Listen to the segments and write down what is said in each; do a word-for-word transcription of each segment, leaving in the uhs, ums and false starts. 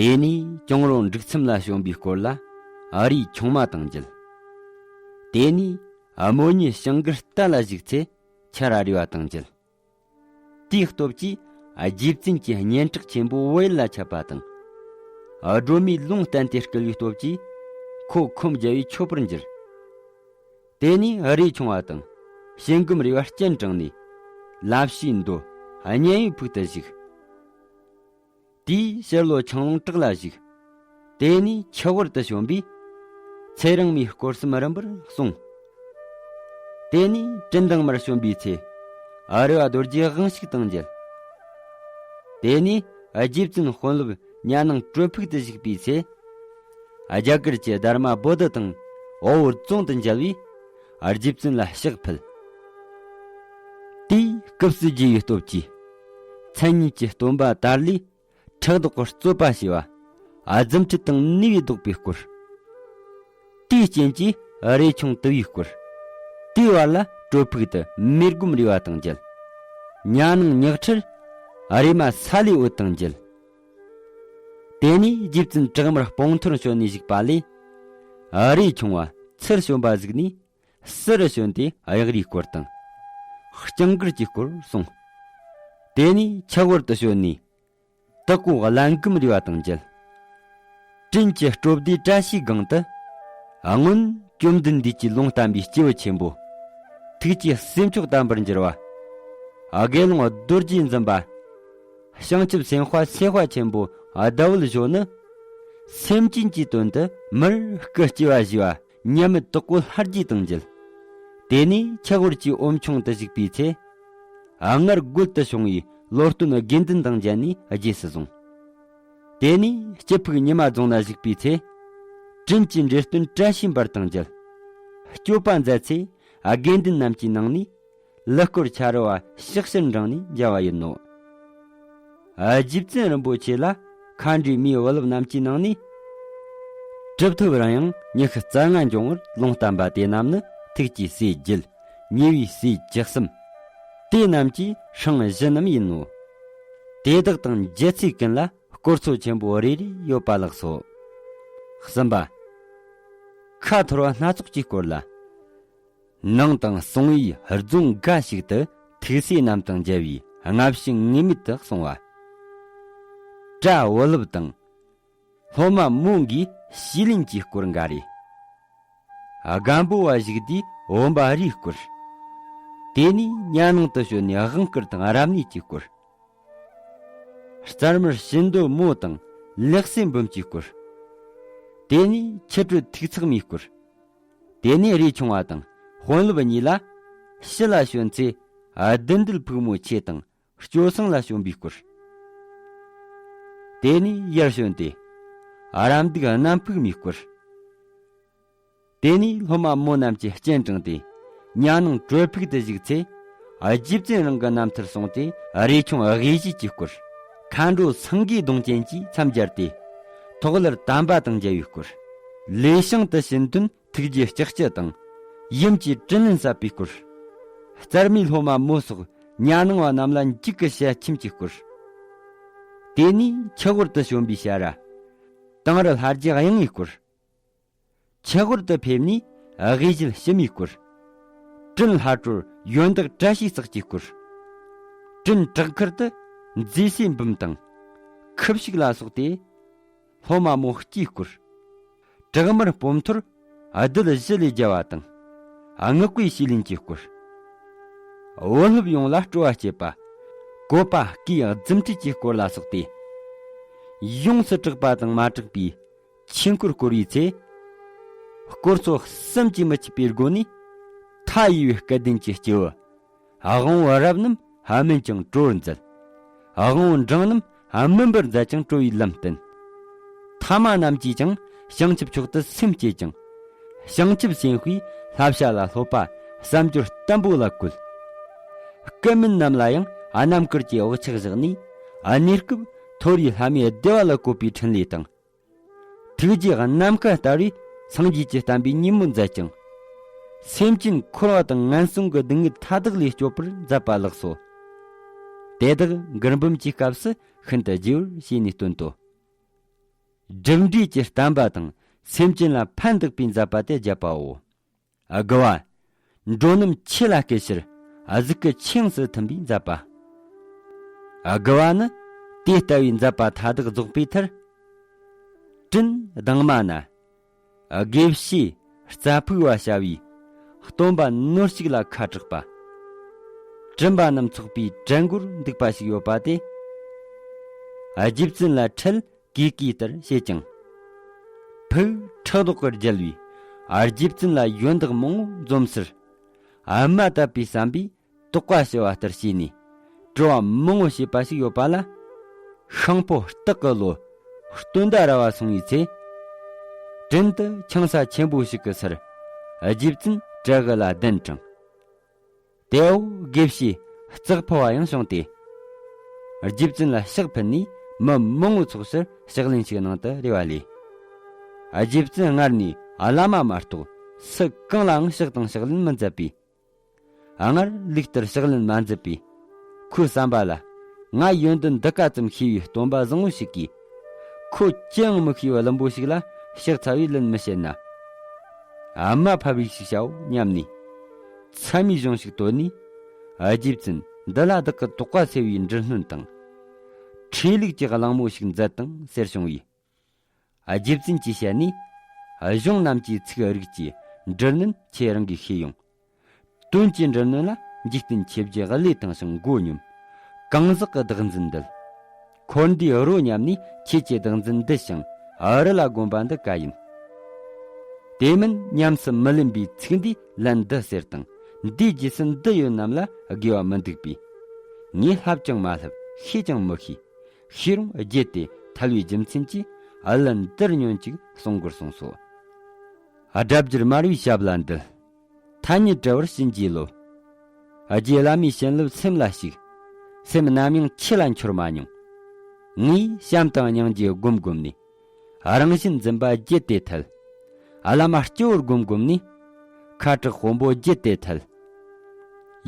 དེ་ནས་གྱང་རོ་འབྲུག་མཚམས་ལ་བྱོན་པའི་སྐོར་ལ་ཨ་རིའི་ཆུང་མ་དང་མཇལ། དེ་ནས་དམོད་ཉི་ཞིང་གི་རྟ་ལ་བཞུགས་ཚེ་ཁྱར་ཨ་རི་བ་དང་མཇལ། དེའི་སྟོབས་ཀྱིས་རྗེ་བཙུན་གྱི་སྙན་གྲགས་ཆེན་པོ་བོད་ཡུལ་ལ་ཁྱབ་པ་དང་། སྒྲོལ་མའི་ལུང་བསྟན་ཏེ་བསྐུལ་བའི་སྟོབས་ཀྱིས་ཁོ་ཁོམ་རྒྱལ་བའི་མཆོད་པར་འགྱུར། དེ་ནས་རས་ཆུང་བ་དང་ཞལ་འགུམ་རས་པ་སྤྱན་དྲངས་ནས་ལ་ཕྱིའི་མདོ་སྙན་ཡོད་ཕུག་ཏུ་བཞུགས། དེའི་ཕྱིར་ལོ་ཆང་ལུང་བྲག་ལ་བཞུགས། དེ་ནས་ཆུ་དབར་དུ་བྱོན་པས་ཚེ་རིང་མོའི་སྐོར་གསུམ་རིམ་པར་གསུངས། དེ་ནས་དྲིན་ལྡང་མར་བྱོན་པའི་ཚེ་ཨ་རི་བ་རྡོ་རྗེ་དབང་ཕྱུག་དང་མཇལ། དེ་ནས་རྗེ་བཙུན་དཔོན་སློབ་ཉ་ནང་སྤྲོ་ཕུག་ཏུ་བཞུགས་པའི་ཚེ། རྒྱ་གར་གྱི་དྷརྨ་བོ་དྷི་དང་འོ་བོད་རྫོང་དུ་མཇལ་བས་རྗེ་བཙུན་ལ་ཕྱག་ཕུལ། དེའི་སྐུ་བསོད་རྒྱས་པའི་སྟོབས་ཀྱིས་མཚན་ཉིད་ཀྱི་སྟོན་པ་དར་ལས་ཕྲག་དོག་གི་རྩོད་པ་བྱས་པ། རྫུ་འཕྲུལ་དང་ནུས་པས་བཟློག་པའི་སྐོར། དེའི་རྐྱེན་གྱིས་རས་ཆུང་དུ་བའི་སྐོར། དེའི་བར་ལ་སྤྲོ་ཕུག་ཏུ་མེ་སྒོམ་རས་པ་དང་མཇལ། ཉ་ནང་ཉག་ཁྲིར་རས་མ་ས་ལེའི་འོད་དང་མཇལ། དེ་ནས་རྗེ་བཙུན་བྲག་དམར་སྤོང་ཐོར་བྱོན་ནས་བཞུགས་པ་ལས། རས་ཆུང་བ་ཚུར་བྱོན་པ་གཟིགས་ནས་ཟུར་རུ་བྱོན་ཏེ་གཡག་རིའི་སྐོར་དང་། ལྕང་སྒར་གྱི་སྐོར་གསུངས། དེ་ནས་ཆུ་དབར་དུ་བྱོན་ནས། དྭགས་པོ་གླང་གུམ་རས་པ་དང་མཇལ། དྲིན་གྱི་སྤྲོ་བདེའི་བཀྲ་ཤིས་སྒང་དུ། སྔོན་བཅོམ་ལྡན་འདས་ཀྱིས་ལུང་བསྟན་པའི་སྐྱེས་བུ་ཆེན་པོ། ཐུགས་ཀྱི་སྲས་མཆོག་དམ་པར་འགྱུར་བ། དགེ་སློང་རྡོ་རྗེ་འཛིན་པ། བྱང་ཆུབ་སེམས་དཔའ་སེམས་དཔའ་ཆེན་པོ་ཟླ་འོད་ཞོན་ནི། སེམས་ཅན་གྱི་དོན་དུ་མིར་སྐུ་སྐྱེ་བ་བཞེས་པ། མཉམ་མེད་དྭགས་པོ་ལྷ་རྗེ་དང་མཇལ། དེ་ནས་ཆུ་དབར་གྱི་འོམ་ཆུང་དུ་བཞུགས་པའི་ཚེ། སྔར་རྒོལ་དུ་བྱུང་བའི་བློ་སྟོན་དགེ་འདུན་དང་མཇལ་ནས་རྗེས་སུ་བཟུང་། དེ་ནས་སྐྱིད་ཕུག་ཉི་མ་རྫོང་ན་བཞུགས་པའི་ཚེ། དྲིན་གྱི་འདྲེ་སྟོན་བཀྲ་ཤིས་འབར་དང་མཇལ། སྐྱོབ་པ་མཛད་ཚེ་དགེ་འདུན་རྣམས་ཀྱི་ནང་ནས། ལུགས་སྐོར་ཆ་རོ་བ་ཕྱག་ཕྱིར་འབྲངས་ནས་མཇལ་བ་ཡིན་ནོ། རྗེ་བཙུན་རིན་པོ་ཆེ་ལ་མཁའ་འགྲོའི་མིའི་བུ་སློབ་རྣམས་ཀྱི་ནང་ནས། གྲུབ་ཐོབ་རང་ཡང་ཉི་ཤུ་རྩ་ལྔ་འབྱུང་བར་ལུང་བསྟན་པ་དེ་རྣམས་ནི་ཐུགས་ཀྱི་སྲས་བརྒྱད། ཉེ་བའི་སྲས་བཅུ་གསུམ། དེ་རྣམས་ཀྱི་སྲིང་བཞི་རྣམས་ཡིན་ནོ། དེ་དག་དང་མཇལ་ཚེ་ཀུན་ལ་སྐོར་ཚོགས་ཆེན་པོ་རེ་རེ་ཡོད་པ་ལགས་སོ། གསུམ་པ། ཁ་འཐོར་བ་སྣ་ཚོགས་ཀྱི་སྐོར་ལ། ནང་དང་གསང་བའི་རྫོང་འགའ་ཞིག་ཏུ་ཐུགས་སྲས་རྣམས་དང་མཇལ་བའི་སྔ་ཕྱི་ངེས་མེད་དུ་གསུང་བ། གྲྭ་བུ་སློབ་དང་། སློབ་མ་མོ་འགའི་ཞུས་ལེན་གྱི་སྐོར་འགའ་རེ། སྒམ་པོ་བ་བཞུགས་དུས་བུམ་པ་རིའི་སྐོར། དེ་ནས་གཉའ་ནང་དུ་བྱོན་ནས་དབང་བསྐུར་དང་རབ་གནས་ཀྱི་སྐོར། རྩར་མར་ཤིན་ཏུ་མོ་དང་ལེགས་སེ་འབུམ་གྱི་སྐོར། དེ་ནས་ཆུ་དྲོད་ཐིག་ཚགས་མའི་སྐོར། དེ་ནས་རས་ཆུང་བ་དང་དཔོན་སློབ་གཉིས་ལ་ཕྱི་ལ་བྱོན་ཚེ་བདུད་འདུལ་ཕུག་མོ་ཆེ་དང་སྐྱོ་སེང་ལ་བྱོན་པའི་སྐོར། དེ་ནས་ཡར་བྱོན་ཏེ་རམ་འདེགས་གནམ་ཕུག་མའི་སྐོར། དེ་ནས་སློབ་མ་མོ་རྣམས་ཀྱིས་སྤྱན་དྲངས་ཏེ། གཉའ་ནང་སྤྲོ་ཕུག་ཏུ་བཞུགས་ཚེ། རྗེ་བཙུན་རང་གི་རྣམ་ཐར་གསུངས་ཏེ། རས་ཆུང་དབུས་བཞུད་ཀྱི་སྐོར། མཁའ་འགྲོ་སེང་གེའི་གདུང་ཅན་གྱིས་མཚམས་སྦྱར་ཏེ། ཐོག་ལར་དམ་པ་དང་མཇལ་བའི་སྐོར། ལས་བྱང་དུ་ཕྱིན་དོན་ཐུགས་རྗེའི་ལྕགས་ཀྱུ་དང་། ཡུམ་གྱི་དྲིན་ལན་བསབ་པའི་སྐོར། རྩར་མའི་སློབ་མ་མོ་སོགས་གཉའ་ནང་བ་རྣམས་ལ་འཇིགས་ཀྱི་ཞལ་ཆེམས་ཀྱི་སྐོར། དེ་ནས་ཆུ་དབར་དུ་བྱོན་པའི་ཞལ་ར། དང་རི་ལྷ་རྗེ་གཡང་ངའི་སྐོར། ཆུ་དབར་དུ་ཕེབས་ནས་དབུས་བཞུད་ཕྱི་མའི་སྐོར། སྤྲིན་ལྷ་སྒྲོལ་ཡོན་བདག་བཀྲ་ཤིས་སོགས་ཀྱི་སྐོར། སྤྲིན་བྲག་མཁར་དུ་མཛེས་སེ་འབུམ་དང་། ཁུ་བྱུག་ལ་སོགས་ཏེ། སློབ་མ་མོ་སྐྱེའི་སྐོར། བྲག་དམར་སྤོམ་ཐོར་རྡུལ་བཞི་ལས་རྒྱལ་བ་དང་། སྔགས་པའི་ཞུས་ལེན་གྱི་སྐོར། བུ་སློབ་ཡོངས་ལ་སྤྲོ་བ་བསྐྱེད་པ། བཀོད་པ་བསྐུལ་རྫུ་འཕྲུལ་གྱི་སྐོར་ལ་སོགས་ཏེ། ཡོངས་སུ་གྲགས་པ་དང་མ་གྲགས་པའི་ཆོས་འཁོར་བསྐོར་བའི་ཚེ། སྐོར་ཚོགས་གསུམ་གྱིས་མི་ཕྱེད་པའི་སྒོ་ནས། མཐའ་ཡས་པའི་སྐལ་ལྡན་གྱི་སྐྱེ་བོ། དབང་པོ་རབ་རྣམས་སྨིན་ཅིང་སྤྲོ་བར་མཛད། དབང་པོ་འབྲིང་རྣམས་སྨིན་པར་མཛད་ཅིང་སྤྲོ་བའི་ལམ་བསྟན། ཐ་མ་རྣམས་ཀྱིས་ཀྱང་བྱང་ཆུབ་མཆོག་ཏུ་སེམས་བསྐྱེད་ཅིང་། བྱང་ཆུབ་སེམས་དཔའི་བསླབ་བྱ་ལ་སློབ་པ་བསམ་སྦྱོར་བརྟན་པོ་ལ་བཀོད། སྐུ་མིན་རྣམས་ལ་ཡང་རྣམ་དཀར་གྱི་བག་ཆགས་བཞག་ནས། གནས་སྐབས་མཐོ་རིས་ལྷ་མིའི་བདེ་བ་ལ་བཀོད་པའི་འཕྲིན་ལས་དང་། ཐུགས་རྗེ་ནམ་མཁའ་ལྟ་བུའི་སངས་རྒྱས་ཀྱི་བསྟན་པའི་ཉིན་མོ་མཛད་ཅིང་། སེམས་ཅན་འཁོར་བ་དང་ངན་སོང་གི་སྡུག་བསྔལ་མཐའ་དག་ལས་སྐྱོབ་པར་མཛད་པ་ལགས་སོ། དེ་དག་མགུར་འབུམ་གྱི་སྐབས་སུ་ཤིན་ཏུ་རྒྱས་པར་བྱས་ནས་སྟོན་ཏོ། སྒྲིབ་འབྲས་ཀྱི་བསྟན་པ་དང་སེམས་ཅན་ལ་ཕན་བདག་པའི་མཛད་པ་དེ་བརྒྱད་པའོ། དགུ་བ། འགྲོ་རྣམས་ཆོས་ལ་སྐུལ་ཕྱིར་གཟུགས་སྐུ་ཆོས་དབྱིངས་སུ་ཐིམ་པའི་མཛད་པ། དགུ་བ་ནི་དེ་ལྟ་བུའི་མཛད་པ་མཐའ་དག་རྫོགས་པའི་མཐར། སྤྲིན་ལྡང་མ་ན། དགེ་བཤེས་རྩྭ་ཕུག་པ་བྱ་བའི་སྟོན་པ་ནོར་ཞིག་ལ་ཁ་གྲགས་པ། དྲན་པ་རྣམས་ཚོགས་པའི་བྲན་མགོར་འདུག་པ་ཞིག་ཡོད་པ་དེ། རྗེ་བཙུན་ལ་འཕྲལ་གུས་གུས་ལྟར་བྱེད་ཅིང་། ཕུག་ཕྲག་དོག་གིས་བརྒྱལ་བའི་རྗེ་བཙུན་ལ་ཡོན་བདག་མང་བོ་འཛོམས་སར། ཨ་མ་དད་པའི་བསམ་པས་དོགས་པ་ཞི་བ་ལྟར་བྱས་ནས་དྲི་བ་མང་བོ་བྱས་པ་ཞིག་ཡོད་པ་ལ། ཤིང་ཕོ་སྟག་གི་ལོ་སྟོན་ཟླ་ར་བ་སོང་བའི་ཚེ། དྲིན་དུ་ཆང་ས་ཆེན་པོ་ཞིག་གི་སར་རྗེ་བཙུན་བྲག་གི་ལ་གདན་དྲངས། དེའོ་དགེ་བཤེས་ཙག་ཕུ་བ་ཡང་བྱུང་སྟེ། རྗེ་བཙུན་ལ་ཕྱག་ཕུལ་ནས་མི་མང་བོ་ཚོགས་སར་ཕྱག་ལེན་ཞིག་གནང་དུ་རེ་བ་ལས། རྗེ་བཙུན་སྔར་ནས་བླ་མ་མ་གཏོགས་སུ་གང་ལའང་ཕྱག་དང་ཕྱག་ལེན་མི་མཛད་པས། སྔར་ལུགས་ལྟར་ཕྱག་ལེན་མ་མཛད་པས། ཁོའི་བསམ་པ་ལ། ང་ཡོན་ཏན་འདི་ག་ཙམ་ཤེས་པའི་སྟོན་པ་བཟང་བོ་ཞིག་གིས། ཁོ་ཅི་ཡང་མི་ཤེས་པའི་བླུན་པོ་ཞིག་ལ་ཕྱག་འཚལ་བའི་ལན་མི་བྱེད་ན། ཨ་མ་ཕ་བའི་ཞིག་བྱའོ་སྙམ་ནས། མཚན་མོའི་གཞུང་ཞིག་བཏོན་ནས། རྗེ་བཙུན་འདི་ལ་བདག་གི་དོགས་པ་སེལ་བའི་འབྲུ་སྣོན་དང་། ཁྲེས་ལུགས་ཀྱི་གླེང་མོ་ཞིག་མཛད་དང་ཟེར་བྱུང་བས། རྗེ་བཙུན་གྱི་ཞལ་ནས། གཞུང་རྣམས་ཀྱི་ཚིག་རིགས་ཀྱི་འབྲུ་སྣོན་ཁྱེད་རང་གིས་ཤེས་ཡོང་། དོན་གྱི་འབྲུ་སྣོན་ལ་འཇིག་རྟེན་ཆོས་བརྒྱད་བློས་བཏང་ཞིང་མགོ་སྙོམས། གང་ཟག་གི་བདག་འཛིན་འདུལ། འཁོར་འདས་རོ་མཉམ་ནས་ཁྱེད་ཀྱི་བདག་འཛིན་འདུལ་ཞིང་རི་ལ་གོམས་པ་འདི་ག་ཡིན། དེ་མིན་ཉམས་སུ་མི་ལེན་པའི་ཚིག་འདིས་ལན་འདི་ཟེར་དང་འདིའི་རྗེས་སུ་འདི་ཡོད་རྣམས་ལ་དགེ་བ་མི་འདུག་པས། ངས་ལྷབ་ཀྱང་མ་ལྷབ་ཤེས་ཀྱང་མི་ཤེས། ཤེས་རུང་བརྗེད་དེ་ཐལ་བའི་རྒྱུ་མཚན་གྱིས་ཨ་ལན་འདིར་ཉོན་ཅིག་གསུང་དགོར་གསུངས་སོ། སྒྲ་བསྒྱུར་མར་པའི་ཞབས་ལ་འདུད། ཐ་སྙད་བྲལ་བར་བྱིན་གྱིས་རློབས། རྗེ་བླ་མའི་བྱིན་རླབས་སེམས་ལ་ཞུགས། སེམས་ནམ་ཡང་ཆོས་ལ་འཁྱོར་མ་མྱོང་། ངས་བྱམས་དང་སྙིང་རྗེ་བསྒོམ་བསྒོམ་ནས། རང་གཞན་འཛིན་པ་བརྗེད་དེ་ཐལ། བླ་མ་སྐྱེ་བོར་བསྒོམ་བསྒོམ་ནས། ཁ་དྲག་དཔོན་པོ་བརྗེད་དེ་ཐལ།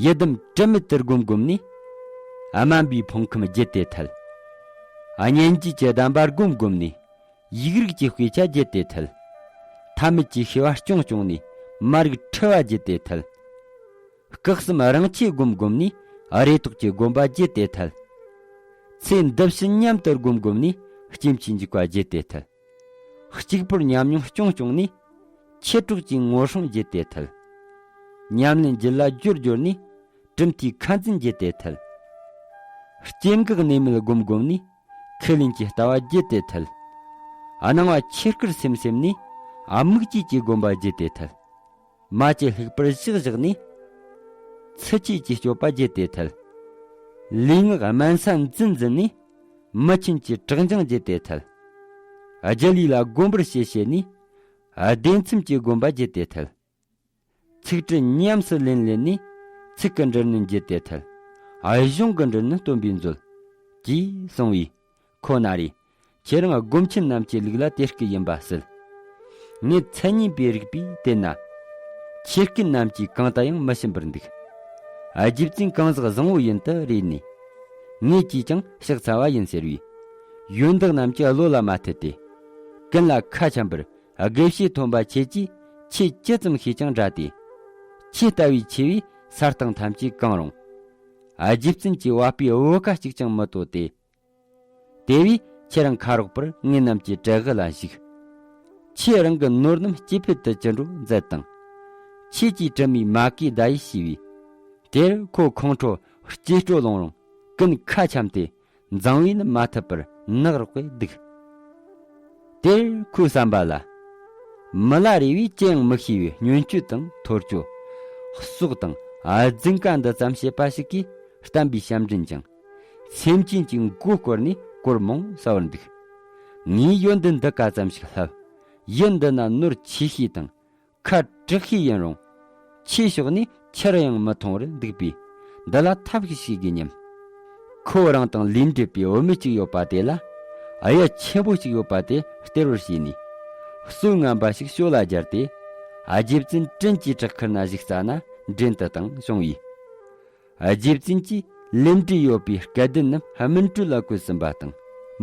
ཡི་དམ་དྲི་མེད་དུ་བསྒོམ་བསྒོམ་ནས། དམན་པའི་ཕུང་ཁམས་བརྗེད་དེ་ཐལ། གཉེན་བརྒྱུད་ཀྱི་གདམས་པ་བསྒོམ་བསྒོམ་ནས། ཡིག་རིགས་ཀྱི་དཔེ་ཆ་བརྗེད་དེ་ཐལ། ཐ་མལ་གྱི་ཤེས་པ་སྐྱོང་སྐྱོང་ནས་མ་རིག་འཁྲུལ་བ་བརྗེད་དེ་ཐལ། སྐུ་གསུམ་རང་ཆས་བསྒོམ་བསྒོམ་ནས་རེ་དོགས་ཀྱི་སྒོམ་པ་བརྗེད་དེ་ཐལ། ཚེ་འདི་ཕྱི་མཉམ་དུ་བསྒོམ་བསྒོམ་ནས་སྐྱེ་འཆིའི་འཇིགས་པ་བརྗེད་དེ་ཐལ། གཅིག་པུར་ཉམས་མྱོང་སྐྱོང་སྐྱོང་ནས་མཆེད་གྲོགས་ཀྱི་ངོ་སྲུང་བརྗེད་དེ་ཐལ། ཉམས་ལེན་རྒྱུད་ལ་སྦྱོར་སྦྱོར་ནས་གྲུབ་མཐའི་ཁ་འཛིན་བརྗེད་དེ་ཐལ། སྐྱེ་འགག་གནས་མལ་བསྒོམ་བསྒོམ་ནས། ཁས་ལེན་གྱི་ལྟ་བ་བརྗེད་དེ་ཐལ། སྣང་བ་ཆོས་སྐུར་སེམས་སེམས་ནས། དམིགས་བཅས་ཀྱི་སྒོམ་པ་བརྗེད་དེ་ཐལ། མ་བཅོས་ལྷུག་པར་བཞག་བཞག་ནས། ཚུལ་བཅས་ཀྱི་སྤྱོད་པ་བརྗེད་དེ་ཐལ། ལུས་ངག་དམན་ས་འཛིན་འཛིན་ནས། མི་ཆེན་གྱི་དྲག་འཇིང་བརྗེད་དེ་ཐལ། རྒྱུ་ལུས་ལ་བསྒོམ་པར་བྱེད་བྱེད་ནས། བདེ་མཚམས་ཀྱི་སྒོམ་པ་བརྗེད་དེ་ཐལ། ཚིག་འབྲུ་ཉམས་སུ་ལེན་ལེན་ནས། ཚིག་གི་འབྲུ་སྣོན་བརྗེད་དེ་ཐལ། གཞུང་གི་འབྲུ་སྣོན་སྟོན་པས་མཛོད། ཅེས་གསུངས་པས། ཁོ་ན་རེ། ཁྱེད་རང་སྒོམ་ཆེན་རྣམས་ཀྱི་ལུགས་ལ་དེ་སྐད་ཡིན་པ་སྲིད། ངས་མཚན་ཉིད་པའི་རིགས་པས་བལྟས་ན། ཁྱེད་སྐད་རྣམས་ཀྱིས་གང་དུ་ཡང་མི་ཕྱིན་པར་འདུག་རྗེ་བཙུན་གང་ཟག་བཟང་བོ་ཡིན་དུ་རེད་ནས། ངེད་ཀྱིས་ཀྱང་ཕྱག་འཚལ་བ་ཡིན་ཟེར་བས། ཡོན་བདག་རྣམས་ཀྱི་བློ་ལ་མ་ཐུལ་ཏེ། ཀུན་ལ་ཁ་འཆམ་པར། དགེ་བཤེས་ཐོན་པ་ཁྱེད་ཀྱིས་ཆོས་ཇི་ཙམ་ཤེས་ཀྱང་འདྲ་སྟེ། ཁྱེད་ལྟ་བུའི་ཆེ་བས་ས་སྟེང་ཐམས་ཅད་གང་རུང་། རྗེ་བཙུན་གྱི་བ་སྤུའི་བུ་ག་གཅིག་ཀྱང་མི་དོ་སྟེ། དེ་བས་ཁྱེད་རང་ཁ་རོག་པར་ངེད་རྣམས་ཀྱི་བྲག་གི་ལ་བཞུགས། ཁྱེད་རང་གི་ནོར་རྣམས་སྐྱེ་འཕེལ་དུ་ཅི་འགྲོ་མཛད་དང་། ཁྱེད་ཀྱིས་དྲི་མའི་མ་གིའི་ཟླ་ཡིས་ཞུས་པས། དེར་ཁོ་ཁོང་ཁྲོ་སྐྱེ་སྤྲོ་ལོང་རུང་ཀུན་ཁ་འཆམ་སྟེ། འཛང་བས་ནི་མ་ཐུབ་པར་ནག་རོག་པས་འདུག་དེར་ཁོའི་བསམ་པ་ལ། མི་ལ་རས་པས་ཅི་ཡང་མི་ཤེས་པའི་བསྙོན་སྤྱོད་དང་ཐོར་ཅོག་སོགས་དང་རྫུན་ཀ་འདི་ཙམ་བཤད་པ་ཞིག་གིས་བསྟན་པའི་ཞབས་འདྲེན་ཀྱང་། སེམས་ཅན་གྱི་མགོ་བསྐོར་ནས་སྐོར་མང་ཟ་བར་འདུག་ངའི་ཡོན་ཏན་འདི་ག་ཙམ་ཞིག་ལྷབ། ཡུལ་འདི་ན་ནོར་ཆེ་ཤོས་དང་། ཁ་དྲག་ཤོས་ཡིན་རུང་། ཆོས་ཕྱོགས་ནས་ཁྱེར་ཡང་མི་མཐོང་བར་འདུག་པས། འདི་ལ་ཐབས་ཤིག་བྱེད་དགོས་སྙམ། ཁོ་རང་དང་ལས་འབྲེལ་པའི་བུད་མེད་ཅིག་ཡོད་པ་དེ་ལ། གཡུ་ཆེན་པོ་ཞིག་ཡོད་པ་དེ་སྟེར་བར་བྱས་ནས། གསོལ་ངན་པ་ཞིག་ཞོ་ལ་སྦྱར་ཏེ། རྗེ་བཙུན་དྲིན་གྱི་བྲག་ཁུར་ན་བཞུགས་ས་ན་འདྲེན་དུ་བཏང་བྱུང་བས། རྗེ་བཙུན་གྱིས་ལས་འབྲེལ་ཡོད་པའི་སྐལ་ལྡན་རྣམས་སྨིན་གྲོལ་ལ་བཀོད་ཟིན་པ་དང་།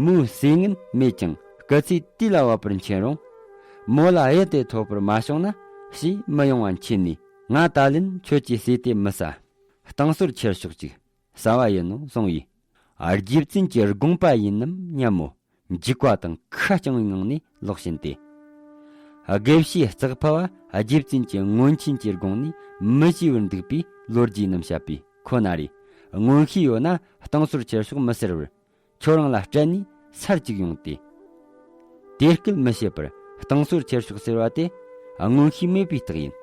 མོའི་ཟས་ངན་མེད་ཀྱང་ སྐུ་ཚེ་དུས་ལ་བབ་པར་མཁྱེན་རུང་། མོ་ལ་གཡུ་དེ་ཐོབ་པར་མ་བྱུང་ན་ཞེས་མི་ཡོང་བ་མཁྱེན་ནས། ང་ད་ལན་ཁྱོད་ཀྱི་སྲས་དེ་མི་ཟ། བཏང་སྲོལ་ཁྱེར་ཤོག་ཅིག་ཟ་བ་ཡིན་ནོ་གསུངས་པས། རྗེ་བཙུན་གྱི་དགོངས་པ་ཡིན་ནམ་སྙམ་མོ། འཇིགས་པ་དང་ཁ་བསྐྱངས་པའི་ངང་ནས་ལོག་ཕྱིན་ཏེ། དགེ་བཤེས་ཙག་ཕུ་བ་རྗེ་བཙུན་གྱི་མངོན་མཁྱེན་གྱི་དགོངས་ནས་མི་ཤེས་པར་འདུག་པའི་ལོ་རྒྱུས་རྣམས་བཤད་པས། ཁོ་ན་རེ། མངོན་ཤེས་ཡོད་ན་བཏང་སྲོལ་ཁྱེར་ཤོག་མི་ཟེར་བར། ཁྱོད་རང་ལ་སྤྲད་ནས་སར་བཅུག་ཡོང་སྟེ། དེ་སྐད་མི་བཤད་པར་བཏང་སྲོལ་ཁྱེར་ཤོག་ཟེར་བ་དེ་མངོན་ཤེས་མེད་པའི་རྟགས་ཡིན།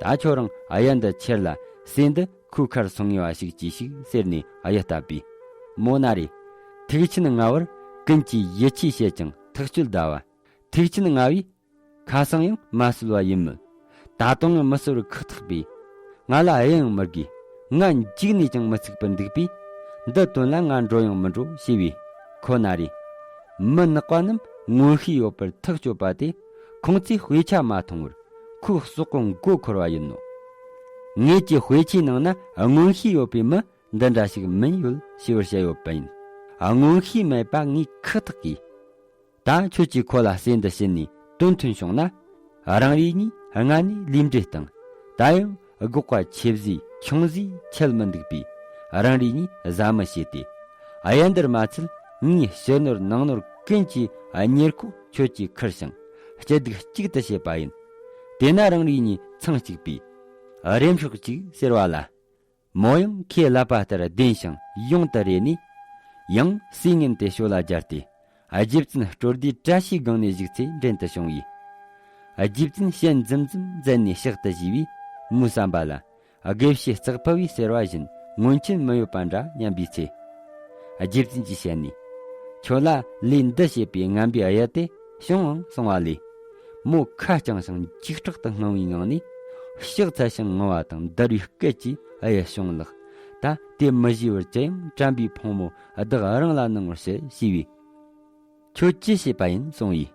ད་ཁྱོད་རང་གཡུ་འདི་ཁྱེར་ལ་སྲས་འདི་ཁོའི་ཁར་སོང་ངེས་པ་ཞིག་གྱིས་ཤིག་ཟེར་ནས་གཡུ་བཏབ་པས། མོ་ན་རེ། ཐུགས་ཆེན་མངའ་བར་ཀུན་གྱིས་ཡིད་ཆེས་བྱེད་ཅིང་ཐག་གཅོད་གདའ་བ། ཐུགས་ཆེན་མངའ་བས། ཁ་སང་ཡང་མ་གསོལ་བ་ཡིན་མོད། ད་དུང་ཡང་མི་གསོལ་བར་ཁག་ཐེག་པས། ང་ལ་གཡུ་ཡང་མི་དགོས། ང་འཇིགས་ནས་ཀྱང་མི་ཚུགས་པར་འདུག་པས། འདི་དོན་ལ་ང་འགྲོ་ཡང་མི་འགྲོ་ཞེས་པས། ཁོ་ན་རེ། མི་ནག་པ་རྣམས་མངོན་ཤེས་ཡོད་པར་ཐག་གཅོད་པ་དེ། ཁོང་ཚོས་དཔེ་ཆ་མ་མཐོང་བར་ཁོའི་ཟོག་གོ་མགོ་འཁོར་བ་ཡིན་ནོ། ངེད་ཀྱི་དཔེ་ཆའི་ནང་ན་མངོན་ཤེས་ཡོད་པའི་མི་འདི་འདྲ་ཞིག་མིན་ཡོད་ཞེས་པར་བཤད་ཡོད་པ་ཡིན། མངོན་ཤེས་མེད་པ་ངས་ཁག་ཐེག་གིས། ད་ཁྱོད་ཀྱིས་ཁོ་ལ་སྲས་འདི་བྱིན་ནས་དོན་མཐུན་བྱུང་ན། རང་རེ་གཉིས་སྔ་ནས་ལུས་འབྲེལ་དང་། ད་ཡང་སྒོག་པ་ཆེ་བཟོས་ཆུང་བཟོས་ཆད་མི་འདུག་པས། རང་རེ་གཉིས་བཟའ་མི་བྱེད་དེ། གཡུ་འདིར་མ་ཚད་ངས་ཕྱི་ནོར་ནང་ནོར་ཀུན་གྱི་གཉེར་ཁོག་ཁྱོད་ཀྱིས་ཁུར་ཞིང་སྐྱིད་སྡུག་གཅིག་ཏུ་བྱེད་པ་ཡིན། དེས་ན་རང་རེ་གཉིས་ཚང་གཅིག་པས། རེམ་ཤོག་ཅིག་ཟེར་བ་ལ། མོ་ཡང་ཁོས་ལབ་པ་ལྟར་བདེན་ཞིང་ཡོང་དུ་རེ་ནས། ཡང་སྲས་ངན་དེ་ཞོ་ལ་སྦྱར་ཏེ། རྗེ་བཙུན་སྤྲོ་བདེའི་བཀྲ་ཤིས་སྒང་ནས་བཞུགས་ཚེ་འདྲེན་དུ་བྱུང་བས། རྗེ་བཙུན་ཞལ་འཛུམ་འཛུམ་མཛད་ནས་ཕྱག་ཏུ་བཞེས་པས། མོའི་བསམ་པ་ལ། དགེ་བཤེས་ཙག་ཕུ་བས་ཟེར་བ་བཞིན་མངོན་མཁྱེན་མི་ཡོད་པ་འདྲ་སྙམ་པའི་ཚེ། རྗེ་བཙུན་གྱི་ཞལ་ནས། ཁྱོད་ལ་ལས་འདི་བྱེད་པའི་ངན་པའི་གཡུ་དེ་བྱུང་ངམ་གསུང་བ་ལས། མོ་ཁ་བསྐྱངས་ཤིང་འཇིགས་སྐྲག་ཏུ་སྣང་བའི་ངང་ནས། ཕྱག་འཚལ་ཞིང་ངུ་བ་དང་འདར་བའི་སྐད་ཀྱིས། གཡུ་བྱུང་ལགས། ད་དེ་མི་བཞེས་པར་ཅི་ཡང་དྲན་པའི་ཕུང་པོ་བདག་རང་ལ་གནང་བར་ཞུ་ཞེས་པས། ཁྱོད་ཅི་བྱེད་པ་ཡིན་གསུང་བས།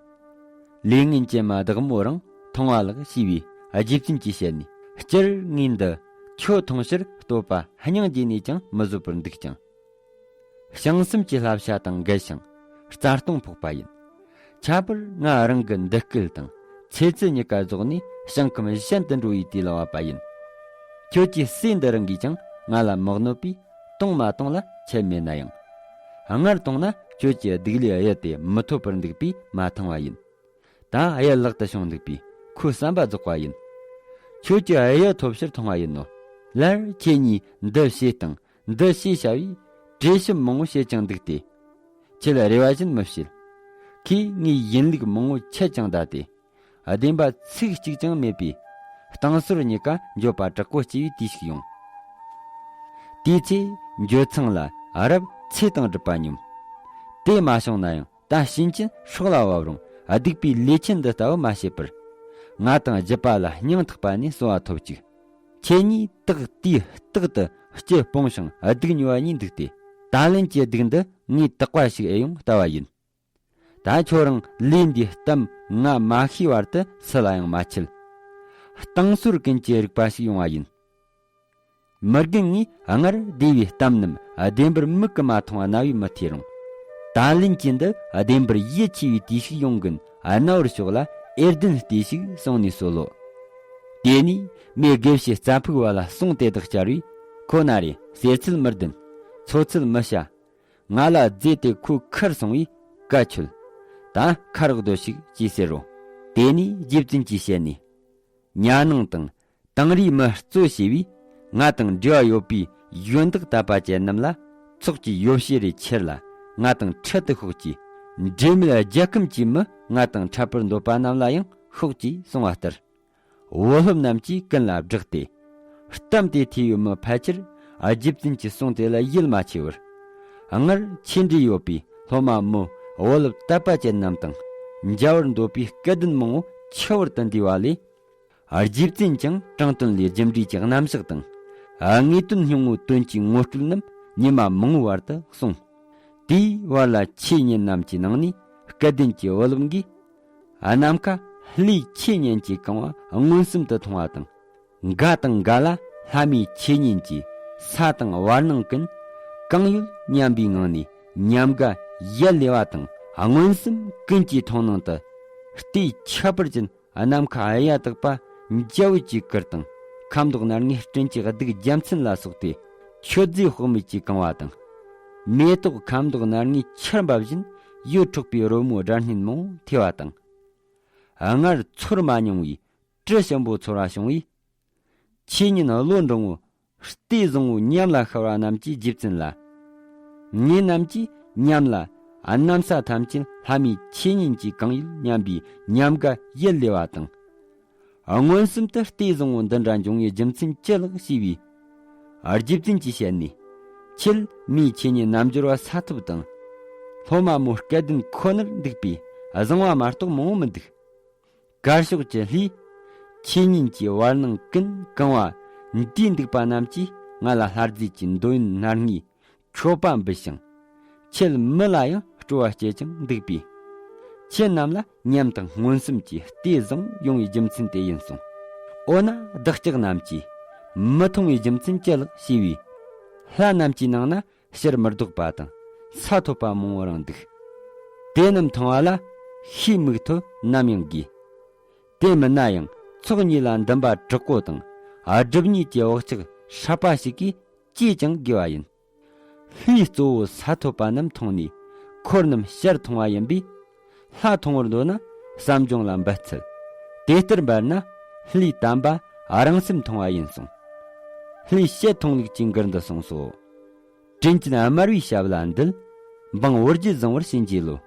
ལས་ངན་ཅན་མ་བདག་མོ་རང་མཐོང་བ་ལགས་ཞེས་པས། རྗེ་བཙུན་གྱི་ཞལ་ནས། སྤྱིར་ངས་འདི་ཁྱོད་མཐོང་ཕྱིར་བསྟོད་པ་སྙིང་རྗེ་ནས་ཀྱང་མི་བཟོད་པར་འདུག་ཀྱང་། བྱང་སེམས་ཀྱི་བསླབ་བྱ་དང་འགལ་ཞིང་རྩ་ལྟུང་ཕོག་པ་ཡིན། ཁྱད་པར་ང་རང་གི་འདི་སྐད་དང་ཚེ་ཚད་གཉིས་ཀ་རྫོགས་ནས་ཞིང་ཁམས་གཞན་དུ་འགྲོ་བའི་དུས་ལ་བབ་པ་ཡིན། ཁྱོད་ཀྱི་སྲས་འདི་རང་གིས་ཀྱང་ང་ལ་མི་གནོད་པས་གཏོང་མ་གཏོང་ལ་ཁྱད་མེད་ན་ཡང་། སྔར་གཏོང་ན་ཁྱོད་ཀྱི་སྡིག་ལས་གཡུ་དེ་མི་ཐོབ་པར་འདུག་པས་མ་འཐུང་བ་ཡིན། ད་གཡུ་ལག་ཏུ་བྱུང་འདུག་པས་ཁོའི་བསམ་པ་རྫོགས་པ་ཡིན། ཁྱོད་ཀྱིས་གཡུ་ཐོབ་ཕྱིར་འཐུང་བ་ཡིན་ནོ། སླར་ཁྱེད་གཉིས་འདི་བྱས་དང་འདི་བྱས་བྱ་བའི་གྲོས་ཞིབ་མང་བོ་བྱེད་ཀྱང་འདུག་སྟེ། ཁྱེད་ལ་རེ་བ་བཞིན་མི་བྱེད། ཁོས་ངའི་ཡིན་ལུགས་མང་བོ་ཆད་ཀྱང་བདའ་སྟེ། བདེན་པ་ཚིག་གཅིག་ཀྱང་མེད་པས། བཏང་སྲོལ་གཉིས་ཀ་འགྱོད་པ་དྲག་པོ་སྐྱེ་བའི་དུས་ཤིག་ཡོང་། དེའི་ཚེ་འགྱོད་ཚངས་ལ་རབ་ཚེ་དང་སྒྲུབ་པ་སྙོམས། དེ་མ་བྱུང་ན་ཡང་ད་ཕྱིན་ཆད་སྲོག་ལ་བབ་རུང་སྡིག་པའི་ལས་ཆེན་འདི་ལྟ་བུ་མ་བྱེད་པར། ང་དང་རྒྱུད་པ་ལ་སྙིང་ཐག་པ་ནས་གསོལ་བ་ཐོབ་ཅིག་ཁྱེད་གཉིས་རྟག་དུས་རྟག་ཏུ་སྐྱིད་སྤོང་ཞིང་སྡུག་ཉོ་བ་གཉིས་འདུག་སྟེ། ད་ལན་གྱི་སྡུག་འདི་ངས་དག་པ་ཞིག་ཨེ་ཡོང་ལྟ་བ་ཡིན། ད་ཁྱོད་རང་ལས་འདིའི་གཏམ་ང་མ་ཤེས་བར་དུ་སུ་ལ་ཡང་མ་འཆད། བཏང་སྲོལ་ཀུན་གྱི་རིག་པ་ཞིག་ཡོང་བ་ཡིན། མི་རྒན་ངས་སྔར་བདེ་བའི་གཏམ་རྣམས་བདེན་པར་མིག་གིས་མ་མཐོང་རྣ་བས་མི་ཐོས་རུང་། ད་ལན་གྱི་འདི་བདེན་པར་ཡིད་ཆེས་པའི་དུས་ཤིག་ཡོང་གིན་རྣ་བར་ཞོག་ལ་ཨེ་བདེན་ལྟོས་ཤིག་གསུངས་ནས་གསོལ་ལོ། དེ་ནས་མོས་དགེ་བཤེས་རྩྭ་ཕུག་བ་ལ་གསུང་དེ་དག་བསྐྱར་བས། ཁོ་ན་རེ་ཟེར་ཚུལ་མི་བདེན། འཚོལ་ཚུལ་མི་བྱ། ང་ལ་རྫས་དེ་ཁོའི་ཁུར་སོང་བས་བཀའ་ཆོད། ད་ཁ་རོག་སྡོད་ཤིག་ཅེས་ཟེར་རོ། དེ་ནས་རྗེ་བཙུན་གྱི་ཞལ་ནས། ཉ་ནང་དང་དིང་རིའི་མི་གཙོ་བྱས་པས་ང་དང་འབྲེལ་བ་ཡོད་པའི་ཡོན་བདག་དད་པ་ཅན་རྣམས་ལ་ཚོགས་ཀྱི་ཡོ་བྱད་རེ་ཁྱེར་ལ་ང་དང་འཕྲད་དུ་ཤོག་ཅིག་འབྲེལ་མེད་རྒྱལ་ཁམས་ཀྱི་མི་ང་དང་འཕྲད་པར་འདོད་པ་རྣམས་ལ་ཡང་ཤོག་ཅིག་གསུང་བ་ལྟར། བུ་སློབ་རྣམས་ཀྱིས་ཀུན་ལ་བསྒྲགས་ཏེ། གཏམ་དེ་ཐོས་པའི་མི་ཕལ་ཆེར་རྗེ་བཙུན་གྱི་གསུང་དེ་ལ་ཡིད་མ་ཆེས་པར། སྔར་ཆོས་འབྲེལ་ཡོད་པའི་སློབ་མ་མོ་བུ་སློབ་དད་པ་ཅན་རྣམས་དང་མཇལ་བར་འདོད་པའི་སྐལ་ལྡན་མང་བོ་འཆི་བར་དུ་འདུས་པ་ལས། རྗེ་བཙུན་ཀྱང་དྲང་དོན་ལས་རྒྱུ་འབྲས་ཀྱི་རྣམ་གཞག་དང་། དངོས་དོན་སྙིང་པོའི་དོན་གྱི་ངོ་སྤྲོད་རྣམས་ཉི་མ་མང་བོའི་བར་དུ་གསུངས། དེའི་བར་ལ་ཆོས་ཉན་རྣམས་ཀྱི་ནང་ནས་སྐལ་ལྡན་གྱི་བུ་སློབ་འགས། ནམ་མཁའ་ལྷའི་ཆོས་ཉན་གྱི་གང་བ་མངོན་སུམ་དུ་མཐོང་བ་དང་། འགའ་དང་འགའ་ལ་ལྷ་མིའི་ཆོས་ཉན་གྱི་ས་དང་བར་སྣང་ཀུན་གང་ཡོད་སྙམ་པའི་ངང་ནས་ཉམས་དགའ་ཡལ་ལེ་བ་དང་ མངོན་སུམ་ཀུན་གྱི་མཐོང་སྣང་དུ། ལྟས་ཁྱད་པར་ཅན་ནམ་མཁའ་གཡའ་དག་པ་འཇའ་འོད་ཀྱིས་བསྐུར་དང་། ཁ་མདོག་སྣར་ངའི་སྤྲིན་གྱི་གདུགས་རྒྱལ་མཚན་ལ་སོགས་ཏེ། མཆོད་རྫས་དཔག་མེད་ཀྱིས་གང་བ་དང་། མེ་ཏོག་ཁ་མདོག་སྣར་ངའི་ཆར་འབབ་བཞིན་ཡོལ་འཕྲོག་པའི་རོལ་མོའི་སྒྲ་སྙན་མང་ཐོས་པ་དང་། སྔར་ཚོར་མ་མྱོང་བའི་དྲི་ཞིམ་པོ་ཚོར་བ་བྱུང་བས། ཆོས་ཉིད་བློ་འབྲིང་བོ། ལྟས་བཟང་བོ་ཉམས་ལ་ཤར་བ་རྣམས་ཀྱི་རྗེ་བཙུན་ལ། ངེད་རྣམས་ཀྱིས་ཉམས་ལ་གནམ་ས་ཐམས་ཅད་ལྷ་མིའི་ཆོས་ཉིད་ཀྱིས་གང་ཡོད་སྙམ་པའི་ཉམས་དགའ་ཡིད་བདེ་བ་དང་། མངོན་སུམ་དུ་ལྟས་བཟང་བོ་འདི་འདྲ་འབྱུང་བའི་རྒྱུ་མཚན་ཅི་ལགས་ཞེས་པའི། རྗེ་བཙུན་གྱི་ཞལ་ནས། ཁྱེད་མིའི་ཆོས་ཉིད་རྣལ་འབྱོར་བ་ས་ཐོབ་དང་། སློབ་མ་མོ་སྐལ་ལྡན་ཁོ་ནར་འདུག་པས་བཟང་བ་མ་གཏོགས་མང་བོ་མི་འདུག། དཀར་ཕྱོགས་ཀྱི་ལྷས། ཆོས་ཉིད་ཀྱི་བར་སྣང་ཀུན་གང་བ་འདིའི་འདུག་པ་རྣམས་ཀྱིས་ང་ལ་ལྷ་རྫས་ཀྱི་འདོད་ཡོན་སྣ་ལྔའི་མཆོད་པ་འབུལ་ཞིང་། ཁྱེད་མི་ལ་ཡང་སྤྲོ་བ་སྐྱེད་ཅིང་འདུག་པས། ཁྱེད་རྣམས་ལ་ཉམས་དང་མངོན་སུམ་གྱི་ལྟས་བཟང་ཡོང་བའི་རྒྱུ་མཚན་དེ་ཡིན་གསུངས། འོ་ན་བདག་ཅག་རྣམས་ཀྱིས་མི་མཐོང་བའི་རྒྱུ་མཚན་ཅི་ལགས་ཞེས་པས། ལྷ་རྣམས་ཀྱི་ནང་ན་ཕྱིར་མི་ལྡོག་པ་དང་ས་ཐོབ་པ་མང་བོ་རང་འདུག། དེ་རྣམས་མཐོང་བ་ལ་ཤེས་མིག་ཐོ་ནམ་ཡང་དགོས། དེ་མིན་ན་ཡང་ཚོགས་གཉིས་ལ་འདུན་པ་དྲག་པོ་དང་སྒྲིབ་གཉིས་ཀྱི་བག་ཆགས་ཧྲག་པ་ཞིག་གིས་ཅིས་ཀྱང་དགོས་པ་ཡིན། ལྷའི་གཙོ་བོ་ས་ཐོབ་པ་རྣམས་མཐོང་ནས་འཁོར་རྣམས་ཕྱིར་མཐོང་བ་ཡིན་པས། ལྷ་མཐོང་བར་འདོད་ན་བསམ་སྦྱོང་ལ་འབད་འཚལ། དེ་ལྟར་འབད་ན་ལྷའི་དམ་པ་རང་སེམས་མཐོང་བ་ཡིན་གསུངས། ལྷའི་ཞལ་མཐོང་ལུགས་ཀྱི་མགུར་འདི་གསུངས་སོ། དྲིན་ཅན་དམར་བའི་ཞབས་ལ་འདུད། འབངས་བུ་རྒྱུད་བཟང་བར་བྱིན་གྱིས་རློབས།